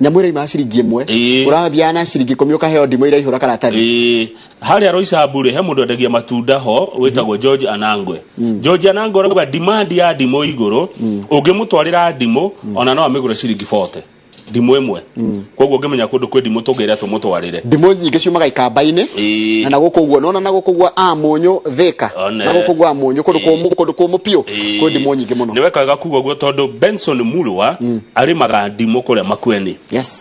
Nyamũ ĩraima ciringi 1. Ũrathiaga na ciringi 10 ũkaheo ndimũ iraihũra karatathi. Ĩĩ, harĩa Roysambu rĩ, he mũndũ endagia matunda ho wĩtagwo George Anangwe. George Anangwe arauga demand ya ndimũ igũrũ, ũngĩmũtwarĩra ndimũ ona no amĩgũre ciringi 40 ndimũ ĩmwe. Koguo ũngĩmenya kũndũ kwĩ ndimũ tũngĩra tũmũtwarĩre. Ndimũ nyingĩ ciumaga ikamba-inĩ. Na gũkũ ũguo nona na gũkũ ũguo a Mũnyũ, Thĩka. Na gũkũ ũguo a Mũnyũ, kũndũ kũmũ, kũndũ kũmũ biũ, kwĩ ndimũ nyingĩ mũno. Nĩ weka wega kuga ũguo tondũ Benson Mulwa arĩmaga ndimũ kũrĩa Makueni.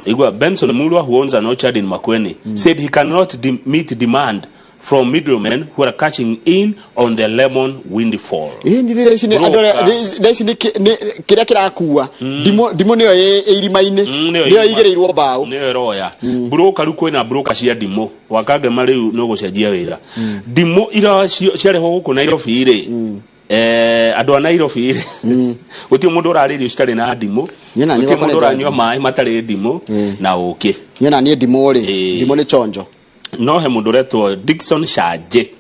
Igua, Benson Mulwa, who owns an orchard in Makueni, said he cannot meet demand from middlemen who are cashing in on the lemon windfall. Ĩĩ, nĩ rĩrĩa ici nĩ andũ arĩa Broker. thaa ici nĩ kĩrĩa kĩrakua ndimũ, ndimũ nĩyo ĩ irima-inĩ. Nĩyo nĩyo irima. ĩigĩrĩirwo mbaũ. Nĩyo ĩroya broker. Rĩu kwĩna broker cia ndimũ wakangema, rĩu nĩ ũgũcenjia wĩra. Ndimũ ira ciarehwo gũkũ Nairobi rĩ, andũ a Nairobi rĩ, gũtirĩ mũndũ ũrarĩa irio citarĩ na ndimũ. Niĩ na niĩ gũtirĩ gwakwa mũndũ nĩ ũranyua maĩ matarĩ ndimũ na ũkĩ. Niĩ na niĩ ndimũ rĩ, ndimũ nĩ chonjo. No he mũndũ ũretwo Dickson Shanje,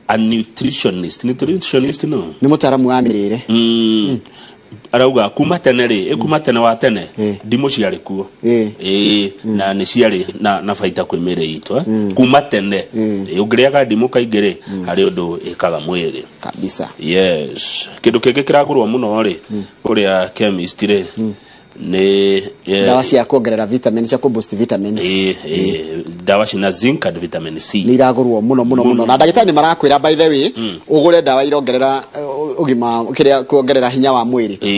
a nutritionist. Nutritionist no nĩ mũtaaramu wa mĩrĩre. Arauga kuma tene rĩ, kuma tene wa tene, ndimũ ciarĩ kuo. Ĩĩ, na nĩ ciarĩ na baita kwĩ mĩrĩ itũ, eh? Kuma tene. Ũngĩrĩaga ndimũ kaingĩ rĩ, harĩ ũndũ ĩkaga mwĩrĩ. Yes, kĩndũ kĩngĩ kĩragũrwo mũno rĩ kũrĩa chemist rĩ nĩ ndawa cia kuongerera vitamin, cia kũ-boost vitamins. Ĩĩ, ndawa cina zinc and vitamin C. Nĩ iragũrwo mũno mũno mũno, na ndagĩtarĩ nĩ marakwĩra, by the way, ũgũre ndawa irongerera ũgima, kĩrĩa kuongerera hinya wa mwĩrĩ.